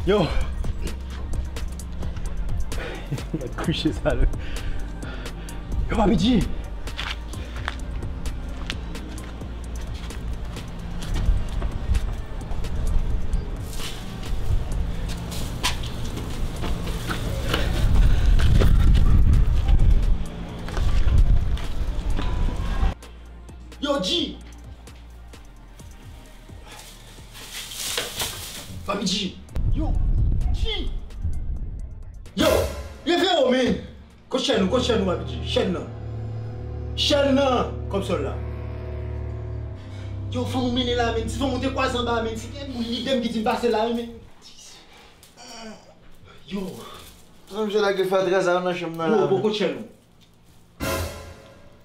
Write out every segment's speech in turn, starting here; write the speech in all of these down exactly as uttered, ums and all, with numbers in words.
Yo! Gad kouche sa, le. Yo, Papi G! Yo, G! Papi G! Yo! G! Yo! Leve w, men! Kot chèn ou, kot chèn ou, Papi G? Chèn nan! Chèn nan! Kòb sòl la! Yo, fanm ou mennen la, men! Si fanm ou te kwaze anba, men! Si gen moun lidem ki di m pase la, wi, men! Yo! Sa misye lage fatra sa nan chanm nan la, men! Bon, bon, kot chèn ou?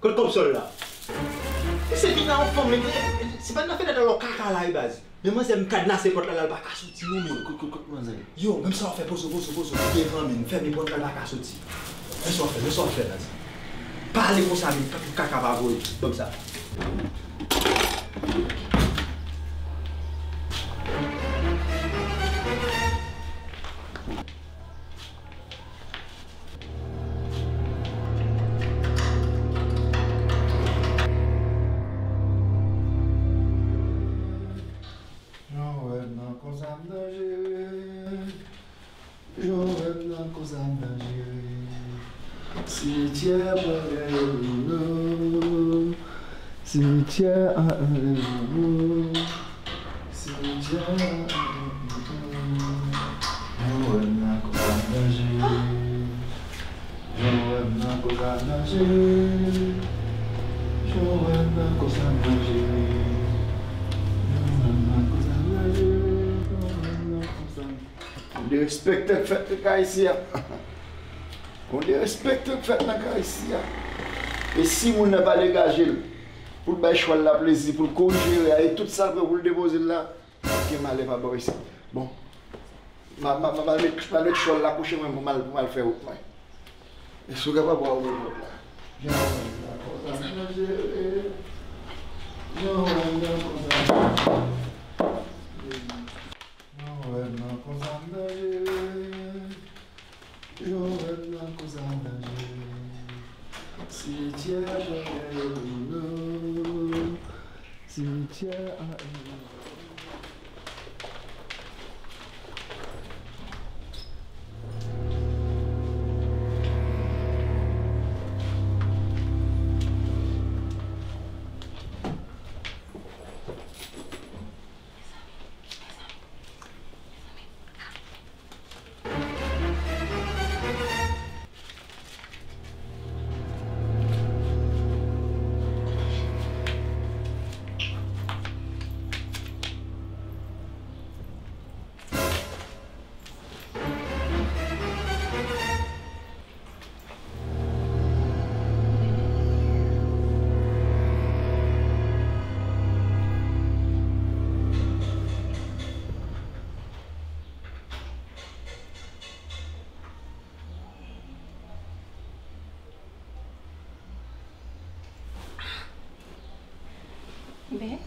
Kot kòb sòl la? Misye vin la yon fanm, men se pa nan fenèt alò kaka la, wi, baz. Men manzè m kadnase pòt la, la, l pa ka soti, non, men. Kot, kot, kot manzè? Yo, menm sa w fè, pozo, pozo, pozo, devan, men, fèmen pòt la, l pa ka soti. Men sa w fè, men sa w fè, baz. Pale konsa, men, pou kaka pa voye, ban m sa. Jan w wè m nan konsa m danjere. Jan w wè m nan konsa m danjere. Simityè mwen rele nou. Simityè a rele nou. Simityè a rele nou. Jan w wè m nan konsa m danjere. Jan w wè m nan konsa m danjere. Jan w wè m nan konsa m danjere. Jan w wè m nan konsa m danjere. Jan w wè m nan konsa m Yon derespekte k fèt nan kay isi a. Yon derespekte k fèt nan kay isi a. E si moun nan pa degaje l pou l bay chwal la plezi, pou l korije erè a, e tout sa l pran pou l depoze l la, gen malè pa bò isit. Bon, m a, m a, m a, m a met, m a met chwal la kouche mwen pou m al, pou m al fè wout mwen. Èske w kapab wè w mwen pòt la? Jan w wè m nan konsa m nan jere. Jan w wè m nan konsa m nan jere. Jan w wè m nan konsa m nan jere. Jan w wè m nan konsa m nan jere. Simityè a jere nou. Simityè a jere nou. Ben.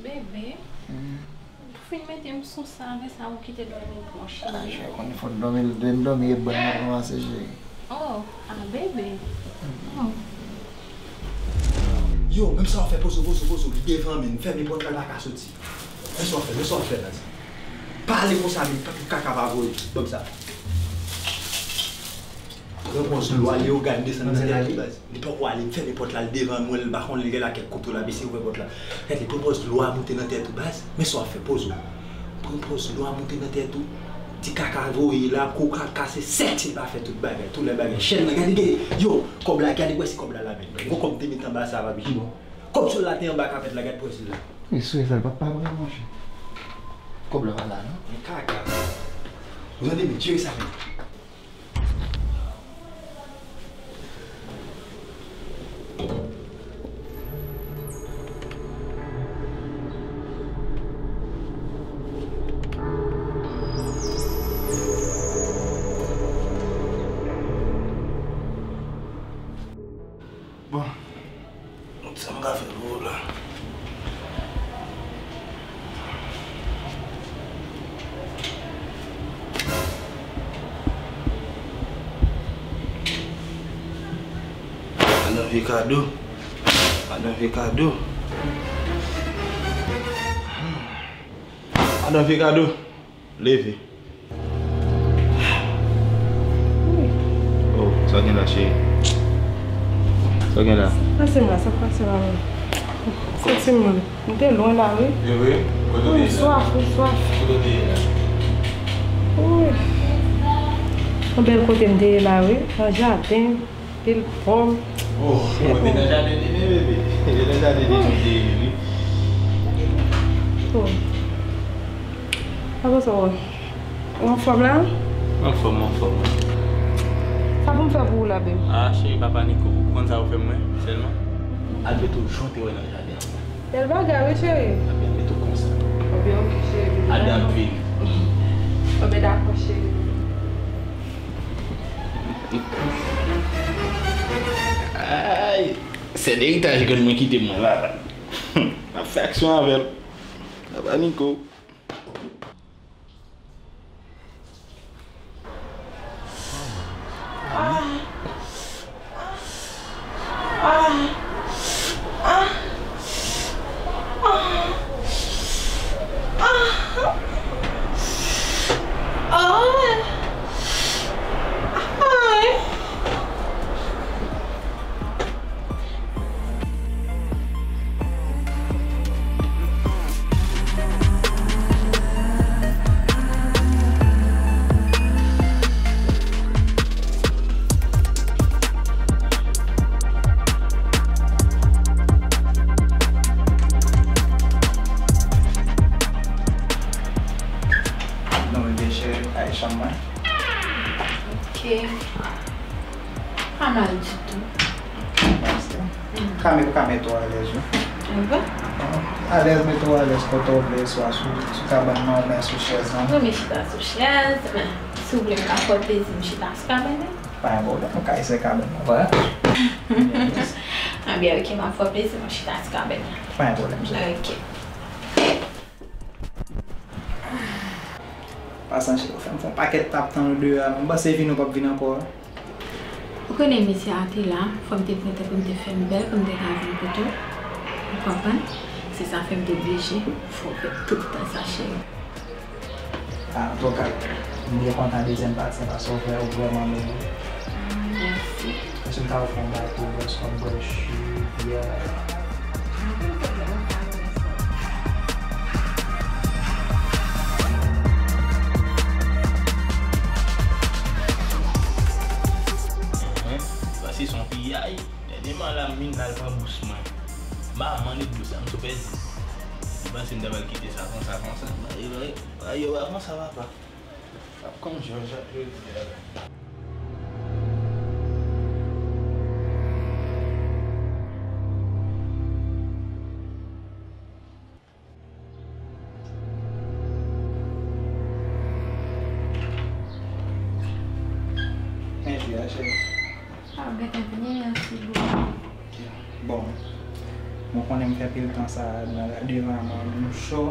Bebe, ou fin mete m sou sa, men sa ou kite dòmi m pran cheri. Ah, cheri, konnen fò n dòmi, lè n dòmi e bann nan pran pase, cheri. Oh, ah, bebe. Oh. Yo, menm sa w fè, pozo, pozo, pozo, li devan men, fèmen pòt la, l pa ka soti. Men sa w fè, men sa w fè, baz. Pale konsa, men, pou kaka pa voye, ban m sa. Pran pòz lwa, Leyogàn desann nan tèt li, baz. Li poko ale, m fèmen pòt la, l devan mwen, l pa konnen, l gen la kèk kote la, mesye ouvè pòt la. Gade, pran pòz lwa moute nan tèt ou, baz. Men sa w ap fè, poz ou. Pran pòz lwa moute nan tèt ou. Ti kaka voye la, kou kaka se sèt, si l pa fè tout bagay, tout lè bagay. Chèn nan, gade, gade, yo, kòb la, gade, wè si kòb la la menm. Gon kòb te met anba sa, papi, bon. Kòb sou la te anba kapèt la, gade, wè si l la. Men sou sa, l pa, pa pran, monchè. Kòb la pa la, non? Men kaka. Ou tande, men jere sa menm. Sa m ka fè pou ou la? Madan vye kado. Madan vye kado. Madan vye kado. Leve. Oh, sa w gen la, cheri? Sa w gen la? Pase m la, sa k pase la menm? Santi m mal. M te lwen la, wi. E vre? Kote w te ye la? M swaf, m swaf. Kote w te ye la? Wi. Yon bèl kote m te ye la, wi. Nan jaden. Pil pòm. Oh, mwen te nan jaden Nene, bebe. Te nan jaden Nene, te ye, wi. Oh. Avan sa, w anfòm la? Anfòm, anfòm. Sa pou m fè pou ou la, bebe? Ah, cheri, papa Niko, ou konn sa ou fè mwen, sèlman? Al mete w jan w te wè nan jaden an. Bèl bagay, wi, cheri. Al mete w konsa. Oke, oke, cheri. Al dan vin. Oke, dakò, cheri. Ay, sèl eritaj grann mwen kite mwen la. M ap fè aksyon avè l. Papa Niko. Non, bebe cheri, ay chanm mwen. Ok. Pa mal ditou. Mèsi. Ka met, ka met ou alèz, wi. Alèz, met ou alèz kote w vle, swa sou, sou kabann nan oubyen sou chèz lan. Wi, m chita sou chèz, men si w vle m ka fè w plezi, m chita sou kabann nan. Pa gen pwoblèm, ou ka eseye kabann nan, vwala. Ebyen, ok, m ap fè w plezi, m chita sou kabann nan. Pa gen pwoblèm, cheri. Ok. Pasan cheri, ou fè m fè yon pakèt tap tann ou deyò a, men m panse vini ou p ap vin ankò a. Ou konnen mesye a te la, fò m te pran tan pou m te fè m bèl, pou m te ka vin kote w. Ou konprann? Se sa fè m te blije fè w fè tout tan sa, cheri. Ah, antouka, m byen kontan dezyèm pati an, paske w vrè-, ou vrèman bèl. Ah, mèsi. Èske m ka ofri yon bagay pou w bwè, swa bwè ji, byè? Enhen, pase se yon piyay. Dènyèman la, m vin al pran bous mwen. M pa mande bous la, m tou pèdi. M panse m ta pral kite sa konsa, konsa. Bagay, bagay, bagay yo pa konsa, papa. Ap konn jòj ak jodi a la. Men jwi a, cheri. Ah, gentan vini, mèsi bokou. Bon, mwen konnen m fè pil tan sa nan la devan mwen, m cho,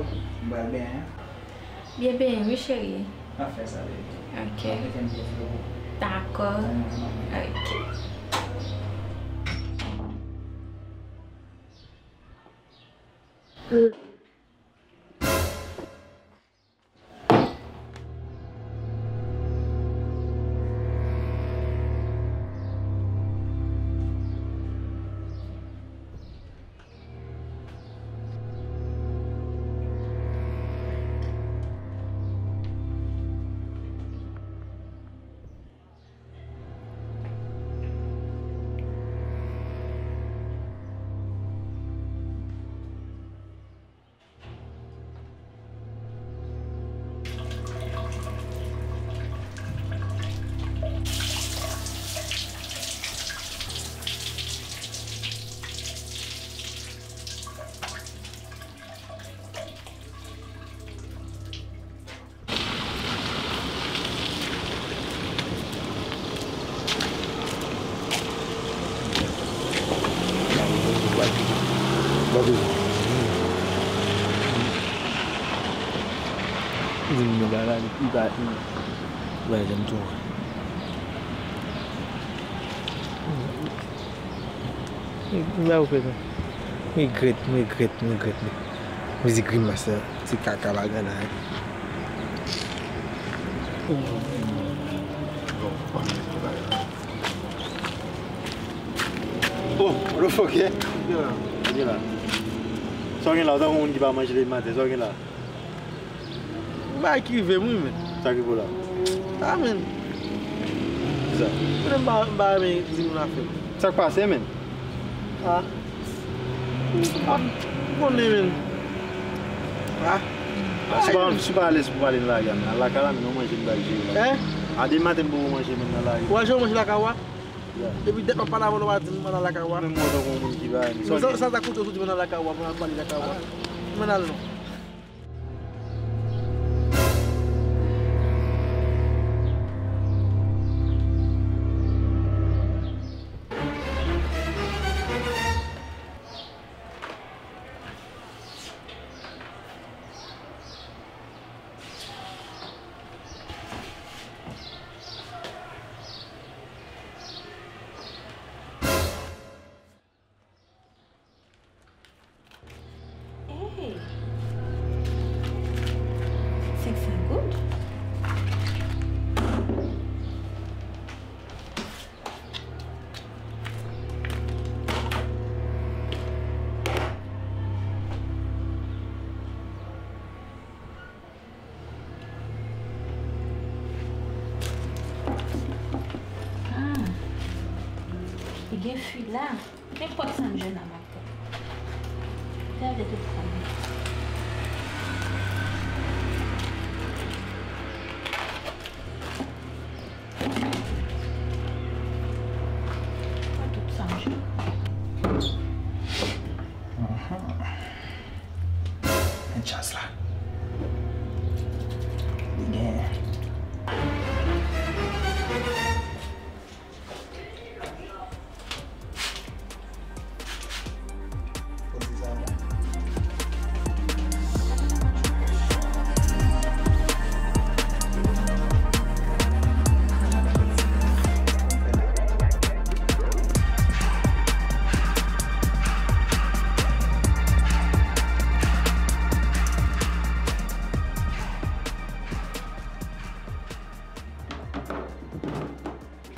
m pral benyen. Byen benyen wi, cheri. N ap fè sa, baby. Ok. N ap mete m byen fre pou ou. Dakò. Ban mwen, ban mwen. Ok. Di m nan bagay, li pa, li pa janm tou. M ba ou fè sa. M regrèt, m regrèt, m regrèt. Mizik grimas la, se kaka bagay la. Oh, motherfucker. Gen la. Gen la. Sa w gen la, w tankou moun ki pa manje depi maten. Sa w gen la? Yon bagay ki rive m, wi, men. Sa ki pou la? Ah, men. Kisa? Mwen, m pa, m pa renmen di moun afè m. Sa k pase, men? Ah. M pa konnen, men. Ah. Ah, si w pa, si w pa alèz pou pale nan lari a, men al lakay la, men nou manje, m bay jere la. Hein? A demen maten, m poko manje, men nan lari. Ou al jere manje lakay ou a? Yeah. Epi dèt m ap pale avè w, w ap di m ann al lakay ou a. Menm mwen, tankou yon moun ki pa renmen. Sa, sa, sa ta koute w si w di m ann al lakay ou a, pou m al pale lakay ou a. M ann al non. Hey! Senk san goud? Ah, li gen fi la. Nenpòt sa m jwenn la, m ap pran. Gade tout sa m jwenn. Pran tout sa m jwenn. Ahan. Men djaz la. Li gen.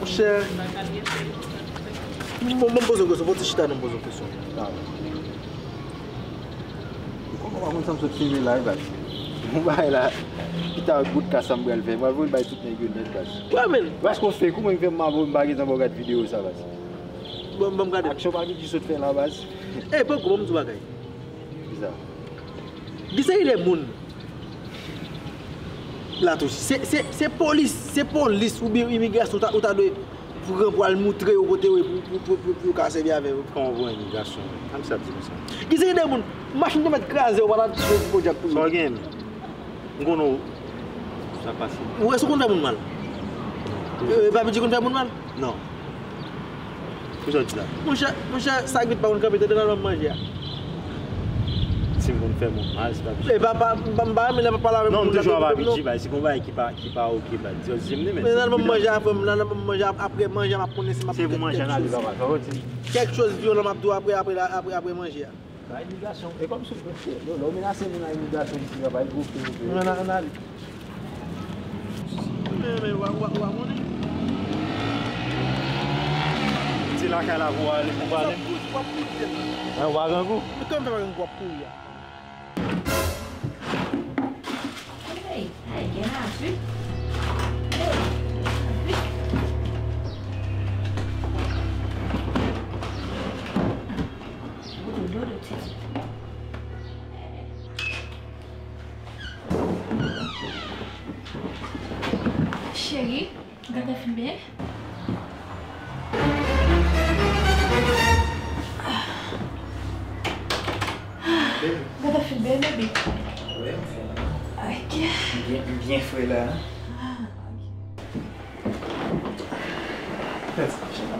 Monchè, bon, bon, poze yon kesyon, bon, ti chita non, poze yon kesyon. Ou konn, ou pa konn sa m sot filme la, wi, baz. Bon bagay la, pita goud ka sa m pral fè. M pral voye l bay tout nèg yo nèt, baz. Wè, men. Paske w fake, ou menm fè m ap voye m pa gentan ba w gad videyo sa, baz. Bon, bon, m gade. Aksyon pa gen ki sot fè la, baz. Ey, poko, ban m di w bagay. Kisa? Gen seri de moun la tou. Se, se, se polis, se polis oubyen imigrasyon ou ta, ou ta dwe pran pou al moutre yo kote yo ye pou, pou, pou, pou, pou yo ka sèvi avè yo. Kòman pou imigrasyon? An sa di konsa. Gen seri de moun, machin te mèt kraze, yo pa ta di Bojak pou yo. Sa w gen? M konnen w. Sa pase. Ou wè si w konn fè moun mal? E, Papi G konn fè moun mal? Non. Poukisa w di sa? Monchè, monchè, sa k vit pa konn kanpe, tande nan ban m manje a. Si m konn fè moun mal, se pa... E pa, pa, m pa, m pa renmen lè m ap pale avèk moun. Non, m toujou ap abitye bay. Si gon bagay ki pa, ki pa oke, bay. Di, di m li, men. Men nan ban m manje a, frè m, nan ban m manje a, apre manje a, m ap konnen si m ap... Se pou manje a n ale, papa. Sa w di? Kèk choz vyolan m ap di w apre, apre, apre, apre manje a. Ba imigrasyon, e kòmsi w, lè w menase moun nan imigrasyon isi, yo pa egou fini. Men, men, men, men, wa, wa, wa konnen. Se lakay la pou w ale, pou w ale. Sa kouri, w ap kouri tèt la. An, w a grangou? Men kòman m fè pa grangou, w ap kouri a? Hey, hey, gen la, wi. Hey, gen la, wi. Dodo, dodo, titi. Cheri, gade fim byen. Gade fim byen, baby. Wi, m fè la. Ok. M byen, m byen fre la. Ah, ok. Fè sa, cheri.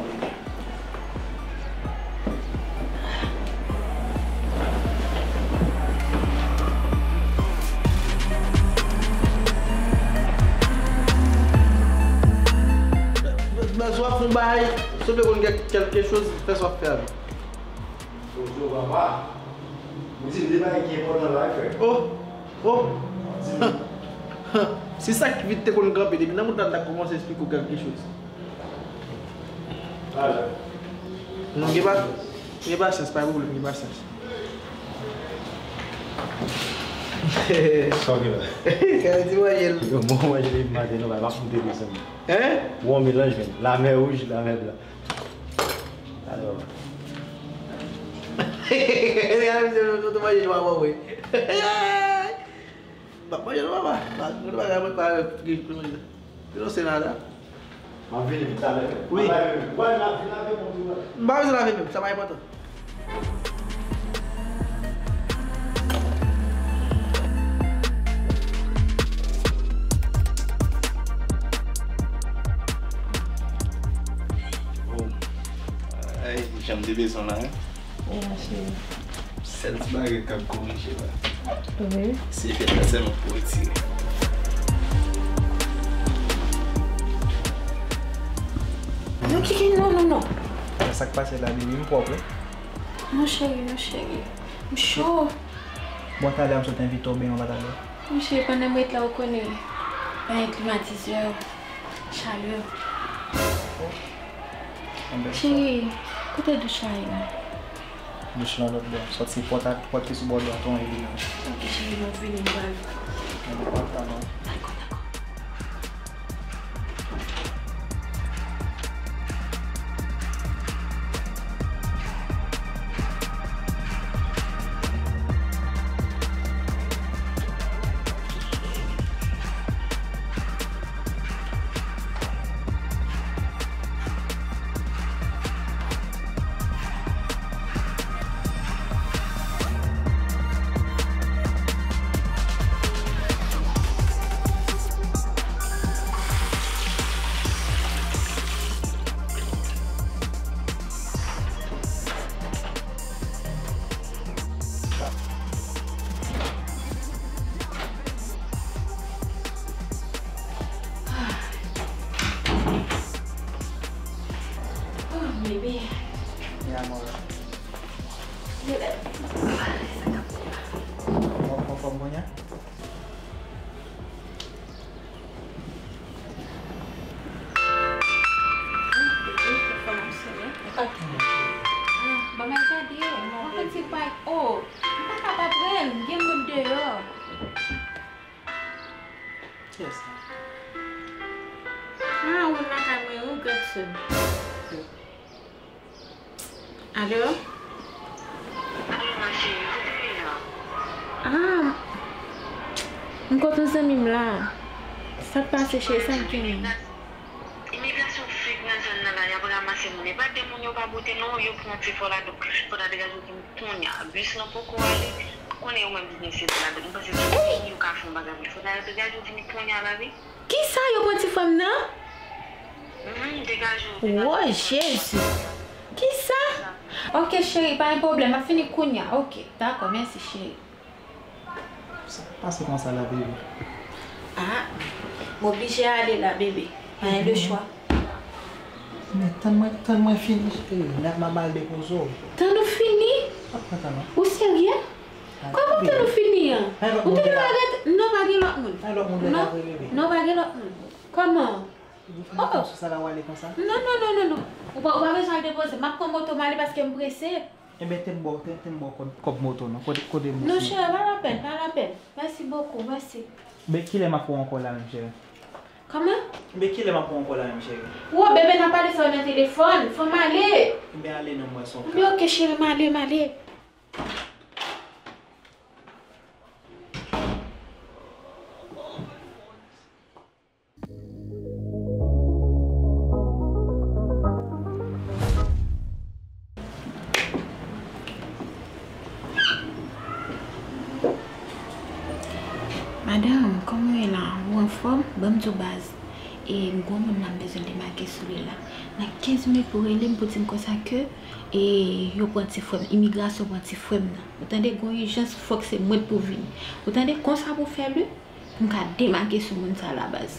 Ay, si w te konn kèk, kèlke choz, fè sa w ap fè a non. Bonjou, papa. Ou di m de bagay ki enpòtan la wi, frè. Oh! Oh! Si sa k vit te konn kanpe, depi nan bout la m ta kòmanse esplike w kèlke choz. Ala. Non, gen pa, gen pasyans, pa gen pwoblèm, gen pasyans. Sa w gen la? Kay di manje l. Yo, bon manje depi maten, non, m ap moute desann. Hein? Ou on melanj, menm. Lamè wouj, lamè blan. Alò. Gade misye, nou tou manje nou pa bon vre. M ap manje nou papa. Nou pa ka manje pa. Yo se nada. M ap vini talè. Wi. M ap vin lave men. M pa bezwen lave men, sa pa enpòtan. Oh. Ay, jan m te bezwen la, hein? Wi, ma chérie. Sèl ti bagay k ap korije la. Wi. Se fèt la sèlman pou retire. Non, Kiki, non, non, non. Sa k pase la, baby, m pwòp, wi. Non, cheri, non, cheri. M cho. Bon, talè a m sot envite w benyen, w pa t ale. Monchè, pandan m ret la, ou konnen, pa gen klimatizè, chalè. Cheri, kote douch la ye la? Douch lan lòt bò. Sòti pòt a, pòt ki sou bò dwat ou an, epi nan. Ok, cheri, m ap vini, m pral. Mwen pa ta non. Dakò, dakò. Oh, bebe. Mi amor. Bebe. Ou anfòm kounye a? Ah, bebe, telefòn ap sonnen. Ah, ban m al gade. Mwen konn se pa, oh, m pa ka pa pran l. Gen moun deyò. Kiyès sa? Ah, ou lakay mwen, ou Gregson. Alo? Alo, ma chérie, ou te la? Ah, m kot yon zanmi m la. Sa k pase, cheri? Sa k genyen? Imigrasyon fèk nan zòn nan la, y ap ranmase moun. E pa de moun yo pa bote non, yo pran ti fò la, donk fò ta degaje w vini kounye a. Bis lan poko ale, konnen yo menm biznis yo la, donk m panse se yo ka fè yon bagay pou li. Fò ta degaje w vini kounye a la, wi. Kisa yo pran ti frè m nan? Mhm, degaje w, degaje w. Wo, Jezi! Kisa? Ok, cheri, pa gen pwoblèm, m ap fini kounye a. Ok, dakò, mèsi, cheri. Sa k pase konsa la, bebe? Ah, m oblije ale la, bebe. Pa gen lechwa. Men tann mwen, tann mwen fini, cheri. N ap, m ap al depoze w. Tann ou fini? Ap pran tan non. Ou serye? Kòman tann ou fini an? Ou te gentan rete? Non, pa gen lòt moun. Pa gen lòt moun. Non, pa gen lòt moun. Kòman? Ou fini konsa la, w ale konsa? Non, non, non, non, non. Ou pa, ou pa bezwen al depoze. M ap pran moto m ale paske m prese. Enben, te m ba w, te, te m ba w kòb, kòb moto, non. Kote, kote moto? Non, cheri, pa lapèn, pa lapèn. Mèsi bokou, mèsi. Men kilè m ap wè w ankò la menm, cheri? Kòman? Men kilè m ap wè w ankò la menm, cheri? Wo, bebe, n ap pale sa yo nan telefòn. Fò m ale. Enben, ale non, m wè se yon ka. Enben, ok, cheri, m ale, m ale. Madanm, kòman w ye la? Ou anfòm? Ban m di w baz. E m gon moun la m bezwen demake sou li la. Nan kenz minit pou rele m pou di m konsa ke, e, yo pran ti frè m, imigrasyon pran ti frè m nan. Ou tande, gon ijans, fòk se mwen k pou vini. Ou tande, konsa pou fè li? M ka demake sou moun sa la baz.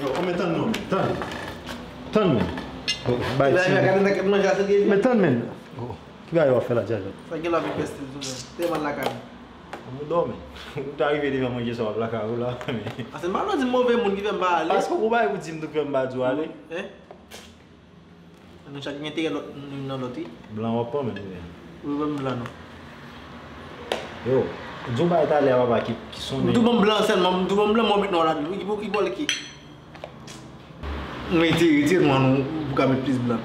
Yo, men tann non, tann. Tann men. Bay ti. Gade nan kèk manje a se gen. Men tann men. Ki bagay w ap fè la, Djajot? Sa gen la avèk pèstil tou men. Te mal lakay. Ou dòmi. Ou ta rive devan manje sa w ap lakay ou la, men. Ase m pa vle di move moun ki fè m pa ale. Paske ou bay pou di m tou fè m pa di w ale. Hein? Nou chak gen enterè lòt youn nan lòt, wi. Blan w ap pran menm, wi. Wi, ban m blan non. Yo, di w bay talè a papa ki, ki sonnen. M tou ban m blan sèlman, m tou ban m blan, mwen met nwa ladan, wi, ki pou, ki pou ale ki. Mwen retire, retire nwa nou, pou ka met plis blan.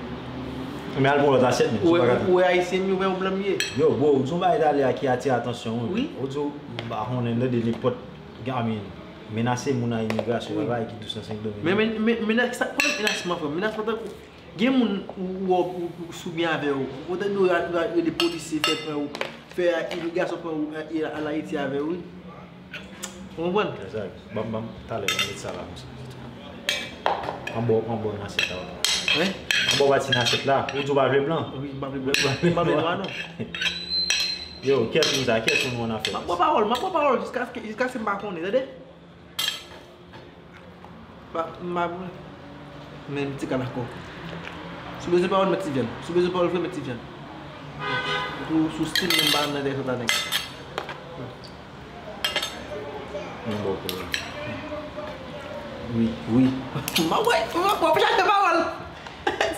Men al pran lòt asyèt, men. Ou wè, ou wè ayisyen m yo, men yon blan m ye. Yo, bro, ou di w bay talè a ki atire atansyon, wi. Wi. Ou di w, m pa konnen, tande nenpòt, I mean, menase moun a imigrasyon, wi. Bagay ki dous nan Sendomeng. Men, men, men, menas, sa, konnen menasman, frè m? Menasman tankou, gen moun ou, ou, ou, ou sou byen avè yo. Ou tande yo ra-, ra-, rele polisye, fè pran ou, fè imigrasyon pran ou, e, e, al Ayiti avè ou, wi. Ou konprann? Exact. Ban m, ban m, talè, ban m met sa la konsa. Anba, anba nan asyèt la. Hein? Anba pati nan asyèt la. Ou di w pa vle blan? Wi, m pa vle blan. M pa vle nwa, non. Yo, kiyès moun sa? Kiyès moun ou an afè? M ap pran pawòl, m ap pran pawòl jiskaske, jiskaske m pa konnen, tande? Pa, m pa vle. Men ti kanako. Si w bezwen pawòl, met ti vyann. Si w bezwen pawòl vre, met ti vyann. Pou, sou stil, men m pa nan dèyè sot a nèg. Yon bon pwoblèm. Wi, wi. M ap wè, m ap wè, w ap chache pawòl.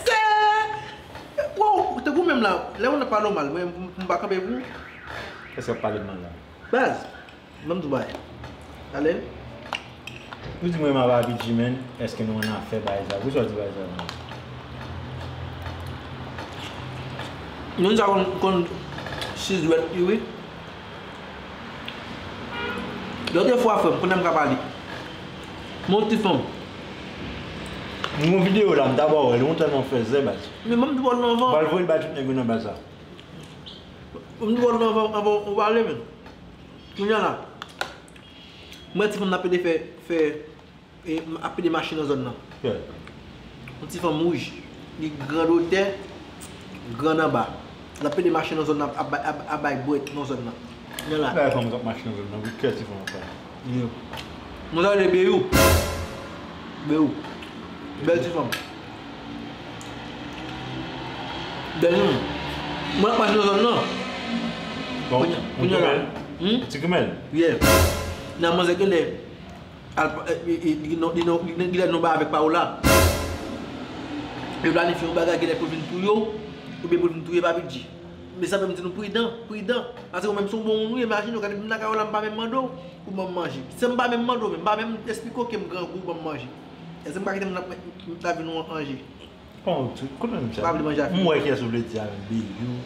Se, wow, te gou menm la, lè moun ap pale w mal, mwen, m, m pa kanpe pou ou. Kiyès k ap pale m mal la? Baz, ban m di w bagay. Ale. Nou di mwen m ap abitye, men, èske nou an afè bagay sa? Poukisa w di bagay sa, man? Moun sa konn, konn siz dwèt li, wi. Lòt fwa, frè m, kounye a m ka pale. Mwen ti fanm. M gon videyo la, m ta ba w, li yon tèlman fè zè, baz. Men ban m di w nan van. Ba l voye l bay tout nèg yo nan baz la. M di w nan van, anvan ou pale, men. Kounye a la. Mwen ti fanm nan pede fè, fè E, m ap pede mache nan zòn nan. Yeah. Yon ti fanm wouj. Li grandotè, gran anba. L ap pede mache nan zòn nan, ap, ap, ap, ap bay bwèt nan zòn nan. Kounye a la. Gade fanm k ap mache nan zòn nan, wi, kè ti fanm ap pale. Yo. Mwen sa rele Beyou. Beyou. Bèl ti fanm. Bèl non. Mwen ap mache nan zòn nan. Bon, kounye, kounye a la. Hmm? Ti grimèl. Yeah. Nan manzè genlè. Al, e, e, e, li gen, li gen, li gen, li gen non ba avèk Paola. Yo planifye yon bagay genlè pou vin pou yo, oubyen pou vin touye Papi G. Men sa fè m di nou pridan, pridan. Paske ou menm se yon bon moun ou ye, imajine w gade m nan kay ou la, m pa menm mande w pou ban m manje. Se m pa menm mande w, men m pa menm esplike w ke m grangou, ban m manje. Èske m ka kite m nan, m ta vin yon anje? Bon, kote m sa? M pa vle manje avè w. M wè kiyès ou vle di avè m, Beyou.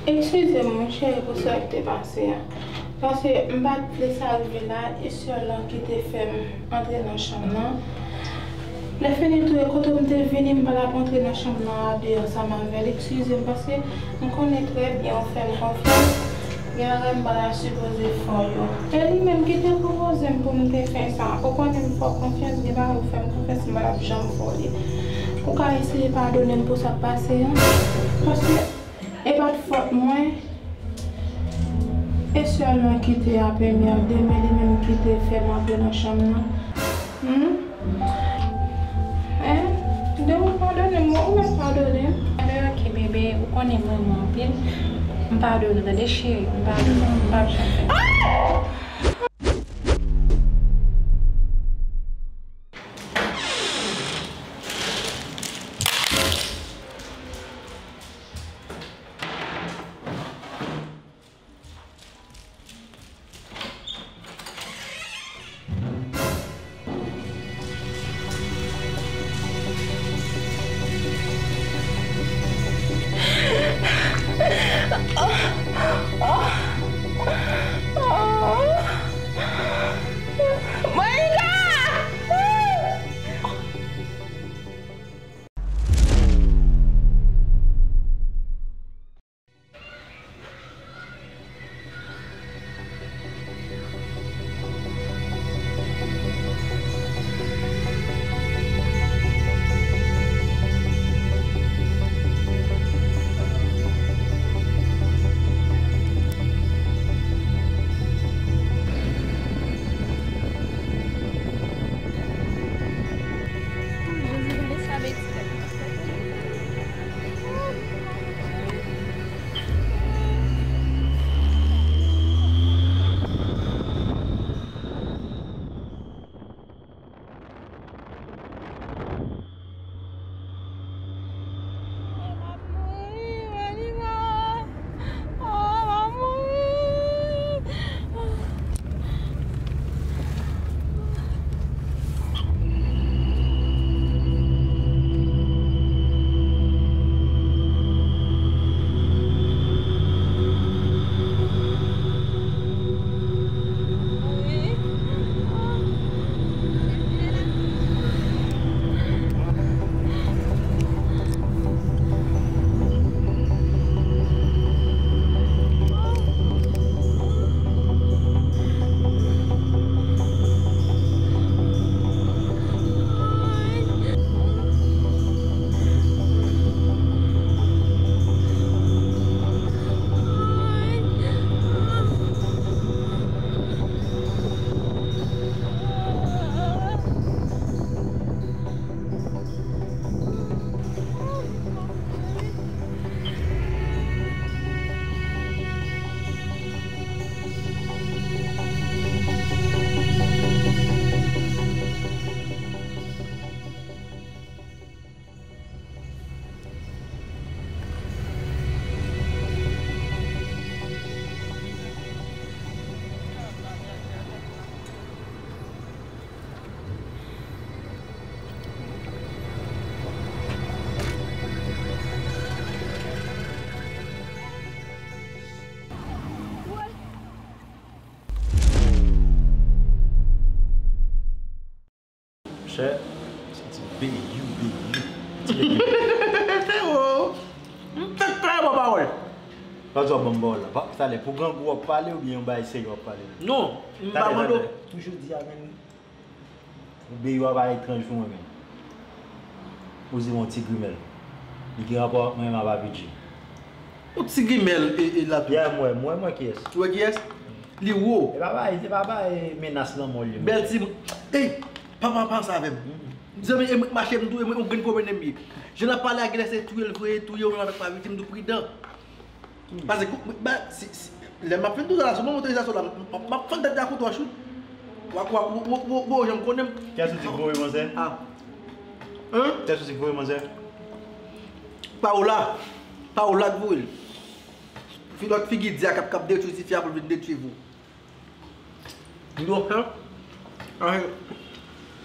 Eskize m, wi, cheri, pou sa k te pase a. Paske m pa t vle sa rive la, e sè lan ki te fè m antre nan chanm nan. Lè fini tou, e kote m te vini, m pa t ap antre nan chanm nan a de ansanm avè l. Eskize m, paske m konnen trè byen ou fè m konfyans. Gen bagay m pa ta sipoze fè w yo. E li menm ki te pwopoze m pou m te fè sa. Ou konnen m fè w konfyans, gen bagay ou fè m konfyans, m pa t ap janm fè w li. Ou ka eseye padone m pou sa k pase a. Paske e pa t fòt mwen. E sè lan ki te apèmède m, e li menm ki te fè m antre nan chanm nan. Hmm? Hein? De ou padone m, ou mèt padone m. Alò, ok, bebe, ou konnen m renmen w anpil. M padone w, tande, cheri. M padone w, m p ap janm fè. Monchè, se ti beyou, beyou. Ti beyou. Frèwo, m fèk kare bò pawòl. Pase w ap ban m pawòl la. Pa, talè, pou grangou w ap pale oubyen yon bagay serye w ap pale? Non, m pa mande w. Talè, talè. Toujou di a menm. Ou beyou a pa etranj pou mwen menm. Ou di yon ti grimèl. Li gen rapò ak mwen menm a Papi G. Yon ti grimèl e, e la tou. Yeah, mwen, mwen, mwen kiyès? Ou wè kiyès? Li wo. E pa bay, e pa bay menas lanmò li. Bèl ti moun. Ey, pa, pa, pa panse avè m. Zanmi, e mwen k mache m tou, e mwen yon grenn komèn m ye. Jan l ap pale a, genlè se touye l vre, touye w menm avèk Papi G, m tou pridan. Paske, ba, si, si, lè m ap fin toutan la, sou mwen otorizasyon la, m, m, m ap fann tèt la koutwòch, wi. Wa, wa, wo, wo, wo, wo, jan m konnen m. Kiyès ou di k voye manzè? Ah. Hein? Kiyès ou di k voye manzè? Paola. Paola k voye l. Fi lòt figi di a k ap, k ap detwi tifi a pou l vin detwi vou. M di w, hein? Anyen,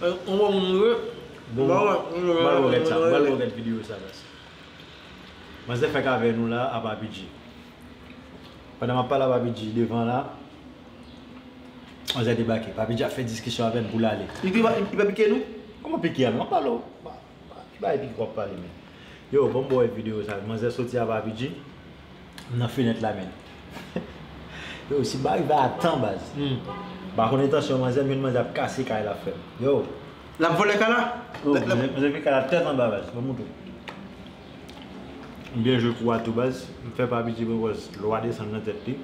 yon bon moun m ye. Bon, m pral wè sa, m pral wè videyo sa, baz. Manzè fèk avè nou la, a Papi G. Pandan m ap pale a Papi G devan la, manzè debake. Papi G ap fè diskisyon avè n pou l ale. Li pa, li pa pike nou? Kòman pike a? M ap pale w. Ki bagay pike w ap pale, men? Yo, bon, m ba w videyo sa. Manzè soti a Papi G nan fenèt la, men. Yo, si m pa rive a tan, baz. M pa konn entansyon manzè, men manzè ap kase kay la, frè m. Yo. L ap vòlè kay la? Yo, manzè, manzè pike kay la tèt anba, baz. Ban m montre w. M byen jwe kou a tou, baz. M fè Papi G pran pòz lwa desann nan tèt li.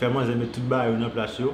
Fè manzè met tout bagay yo nan plas yo.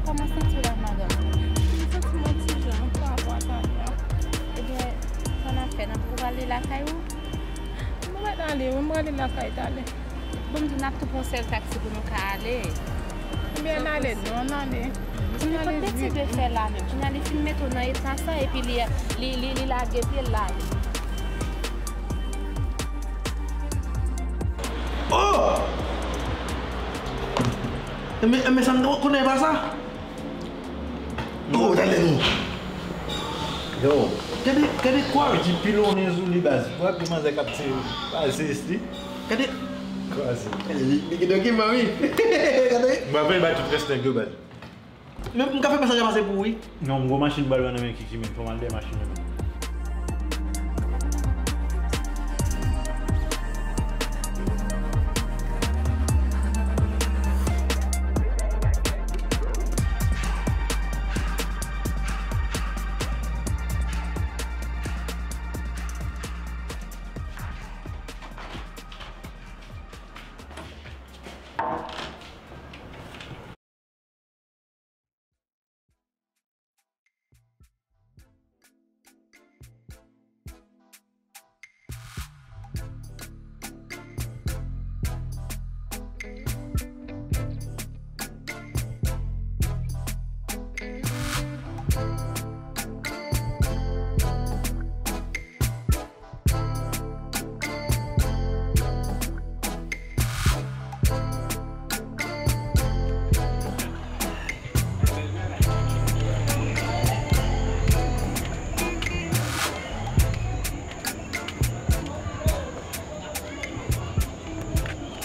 Kòman w santi w la, madanm? M santi m yon ti jan pa rapò a talè a. Ebyen, sa n ap fè, n ap, ou prale lakay ou? M prale, wi, m prale lakay talè. Bon, m di n ap tou pran sèl taksi pou nou ka ale. Ebyen, n ale, non, n ale. N ale vit. Kote ti bebe fè la menm? Kounya li fin mete w nan eta sa, epi li, li, li, li lage pye l la. Oh! Enben, enben, sa m konnen pa sa. Oh, tande nou. Yo. Gade, gade kwa. Li pilonnen sou li, baz. W ap di manzè k ap tire. Baz, se esti. Gade. Kraze. Li, li gen dokiman, wi. Gade. M ap bay tout rès nèg yo, baz. Men m ka fè mesaj la pase pou ou, wi. Non, m gwo machin m pral pran nan men Kiki, men fò m al dèyè machin nan.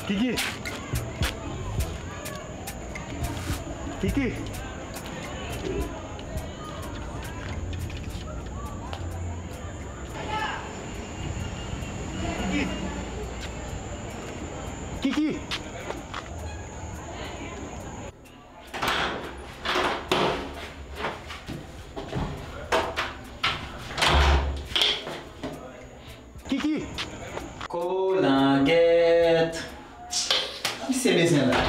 Kiki! Kiki! Kiki! Kiki! Kolangèt! Ki se bezwen la?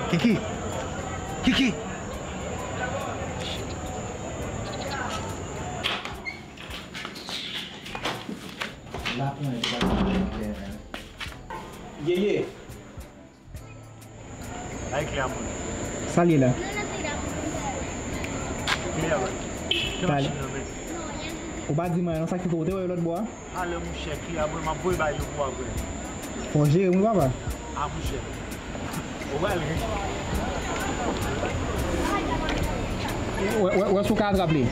Kiki! Kiki! Yeye! Ay, kle a mwen. Sa l ye la? Kle a mwen. Talè. Ou pa di mwen non, sa ki fè ou te wè yo lòt bò a? Talè, monchè, kle a mwen, m ap voye bay yo pou apre. Fò w jere m wi, papa. A, monchè. Ou pral ri. Wè, wè, wè si w ka atrap li.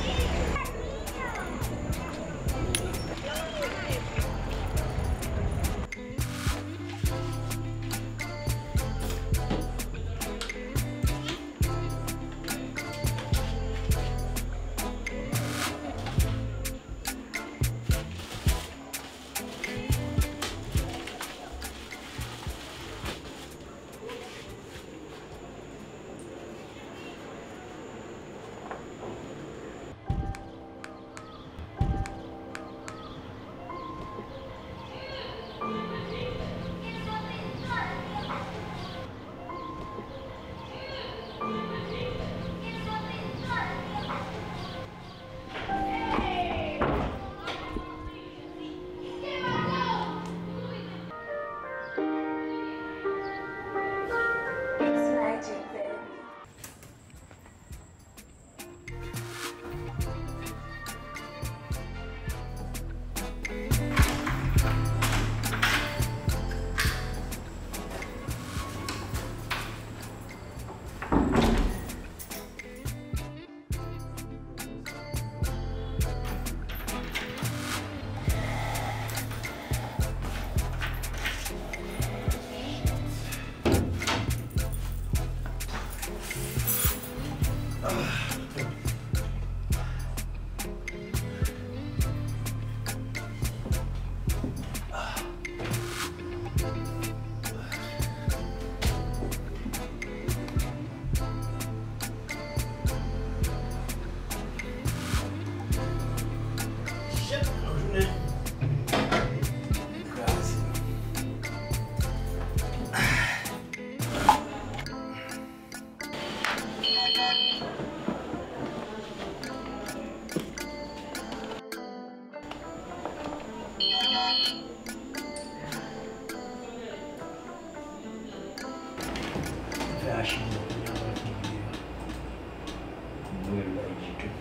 Mwen la ditou.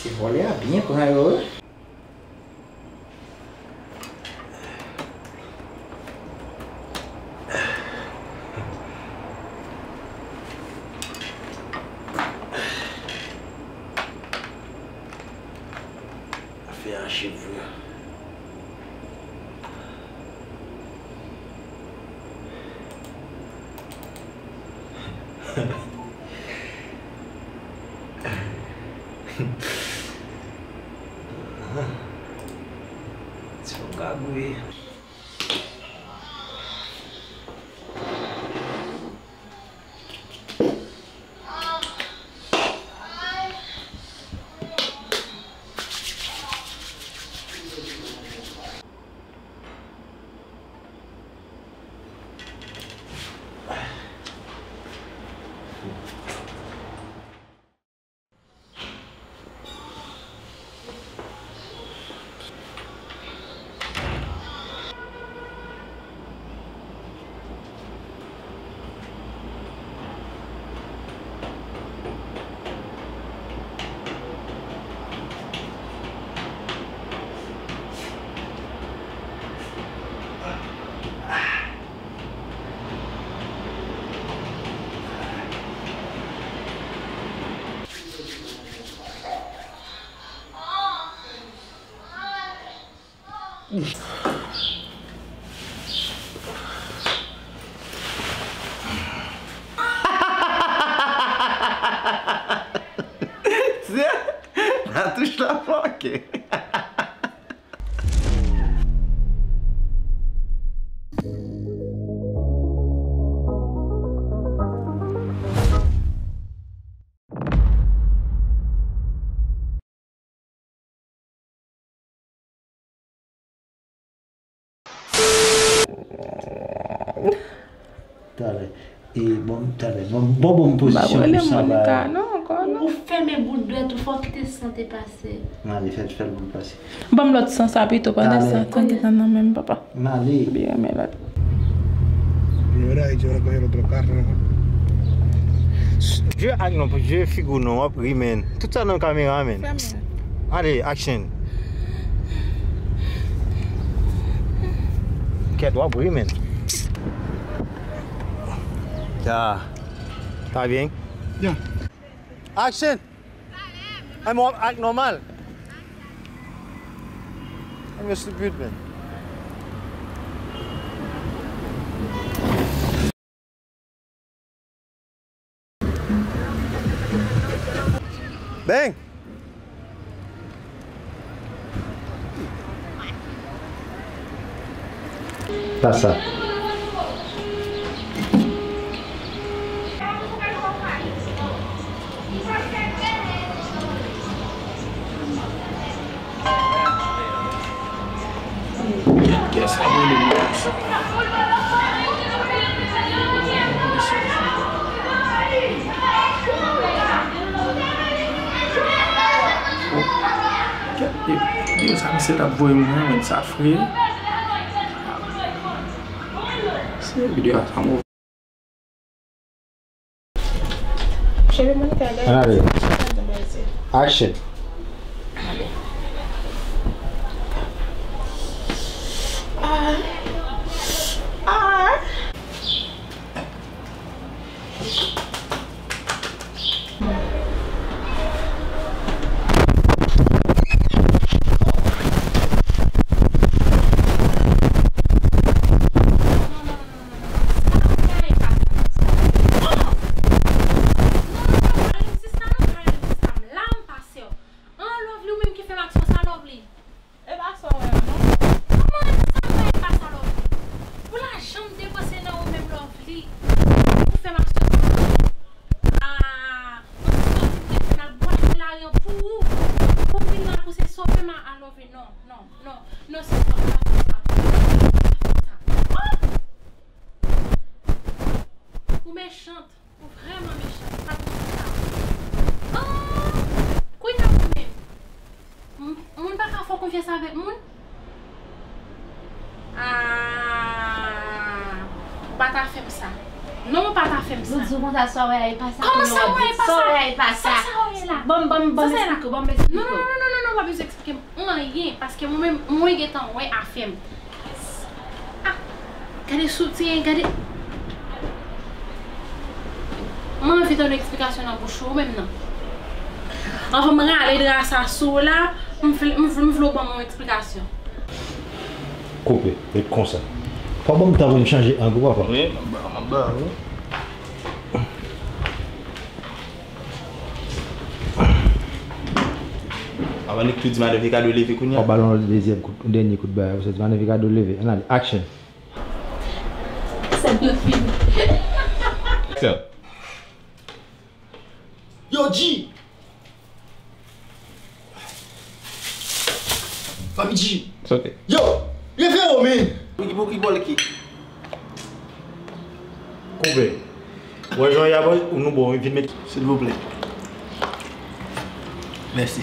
Ti vòlè a byen pran yo, wi. Afè a cheve. Ti yon gagouye. Atouch la manke. Talè. E, bon, talè. Bon, bon, bon pozisyon pou sa ba. Non, ankò non. Ou fèmen bout dwèt ou, fò w kite san te pase. Male, fè l, fè l pou l pase. Ban m lòt san sa pito, pandan sa tan gentan nan men m, papa. Male. Byen renmen lòt. Mira, y yo recoge el otro carro, ¿no? Je ak non, je figi w non, w ap ri, men. Tout sa nan kamera, men. Fèmen. Ale, action. Kèt, w ap ri, men. Ya. Sa byen? Ya. Action! Ay, mwen w ap act nòmal. Ay, mwen stupid, man. Bang! Pasa. Yes, I really need this. Videyo sa misye t ap voye mwen, men sa fre. Se videyo a sa move. Cheve Monica, lè. Ann ale. Action. Ah. Ah. An, Lovely, ou menm ki fè m aksyon sa, Lovely? E pa sa w wè a non. Kòman sa fè e pa sa, Lovely? Pou lajan m depanse nan ou menm, Lovely, pou fè m aksyon sa? Mechant. Ou vrèman mechan, ou pa t konn sa. Ah! Kounye a ou menm. M- Moun pa ka fè w konfyans avèk moun? Ah! Ou pa ta fè m sa. Non, ou pa ta fè m sa. Loudjou konsa, sa w wè a, e pa sa. Kòman sa w wè a, e pa sa? Sa w wè a, e pa sa. Sa, sa w wè la? Ban m, ban m, ban m esplike w, ban m esplike w. Non, non, non, non, non, non, pa bezwen eksplike m anyen, paske mwen menm, mwen gentan wè afè m. Ah, gade soutyen, gade. Mwen anvi tande eksplikasyon nan bouch ou, ou menm nan. Anvan m rale dra sa sou ou la, m vle, m vle, m vle w ban mwen yon eksplikasyon. Koupe, ret konsa. Pa ban m tan pou m chanje ang ou, papa. Wi, m ap ba, m ap ba, wi. Avan li tou di madan Vikado leve kounye a. W ap ba l yon lòt dezyèm kout, yon dènye kout bagay, pou sa di madan Vikado leve. Ann ale, action. Sèn nan fini. Action. Yo, G! Papi G! Sote. Yo! Leve w, men! Pou ki, pou ki bòl ki? Koupe. Wè jan y ap, nou bon, vin met. Silvouplè. Mèsi.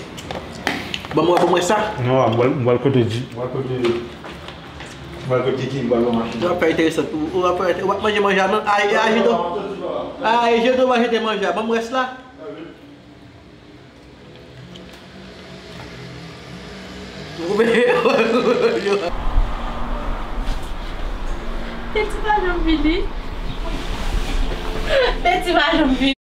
Ban mwen, ban mwen sa. Non, m pral, m pral kote di. M pral kote, m pral kote ki, m pral nan machin. Sa ap fè enteresan tou. Ou ap fè, ou ap manje manje a non. Ay, aji do. Ay, je do va jete manje a. Ban m rès la. Peti pa janm vini. Peti pa janm vini.